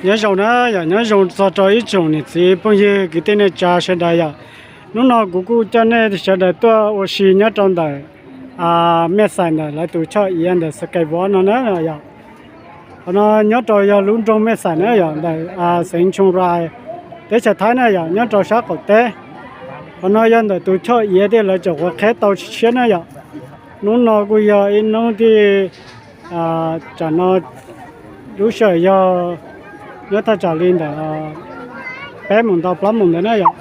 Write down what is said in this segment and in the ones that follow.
Nyob zoo na yom, nyob zoo txog rau ib tsoom niam txiv phooj ywg kwv tij neej tsa sawv daws yom. Hnub no kuv kuj coj nej sawv daws tuaj ua si nyob rau ntawm Mej Xais ntawm lawv tus choj iav ntawm Sky Walk no na yom. Qhov no nyob rau yog lub nroog Mej Xais na yom, ntawm xeev Tshoos Rais, teb chaws Thaib na yom, nyob rau sab qaum teb. Qhov no yog ntawm tus choj iav thiab lawv tseem quav qheb tau tshiab na yom. Hnub no kuj yog ib hnub thib, tsam no lub sij hawm yog nyob thaj tsam li ntawm peb moos ntau plaub moos ntawd na yom.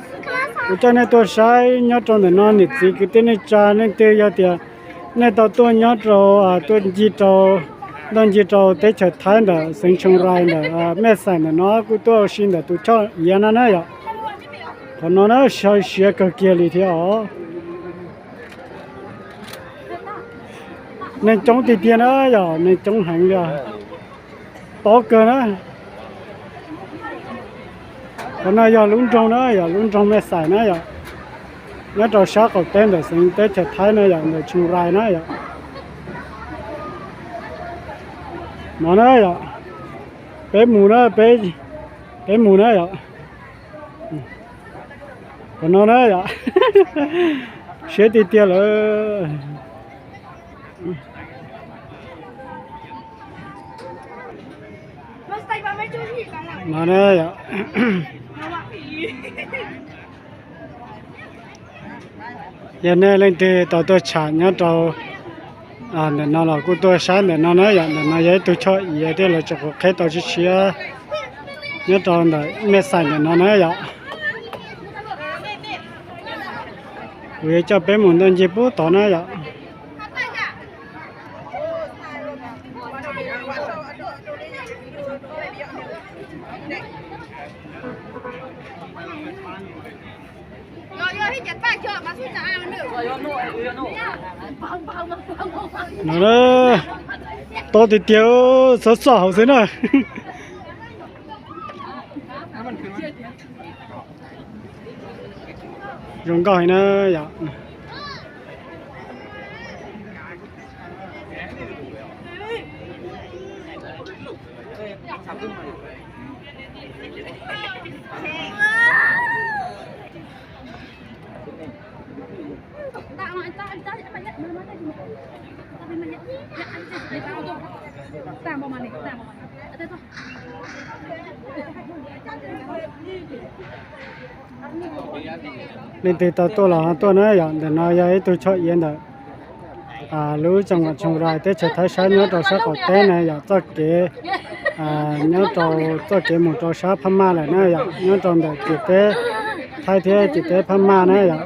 Kuv coj nej tuaj saib nyob rau ntawm no niam txiv kwv tij neej tsa leej twg yog tias nej tau tuaj nyob rau, tuaj ncig rau, ntaj ncig rau teb chaws Thaib ntawm xeev Tshoos Rais ntawm Mej Xais ntawm no kuj tuaj ua si ntawm tus choj iav no na yom. Qhov no na siav kawg kiag li thiab os. Neeg coob tiag tiag na yom, neeg coob heev li os. Tob kawg na. Qhov no yog lub nroog na yom, lub nroog Mej Xais na yom, nyob rau sab qaum teb ntawm xeev teb chaws Thaib na yom, ntawm Tshoos Rais na yom. No na yom, peb mus na, peb mus na yom. Qhov no na yom, siab tiag tiag lawm. No na yom, yog nej leej twg tau tuaj tsham nyob rau ntawm no los kuj tuaj saib ntawm no na yom. Ntawm no yog ib tug choj iav thiab lawv tseem quav qheb tau tshiab tshiab nyob rau ntawm Mej Xais ntawm no na yom. Kuv yuav coj peb mus ntaj ncig pub tod na yom. No, tob tiag tiag, xov xoj hauv xwb na. Zoo nkauj heev na yom. Leej twg tau tuaj los ho tuaj na yom. Ntawm no yog ib tug choj iav ntawm lub tsoom vam Tshoos Rais teb chaws Thaib sab nyob rau sab qaum teb na yom. Txoj kev nyob rau txoj kev mus rau sab Phab Maj lawm na yom, nyob rau ntawm ciam teb Thaib thiab ciam teb Phab Maj na yom.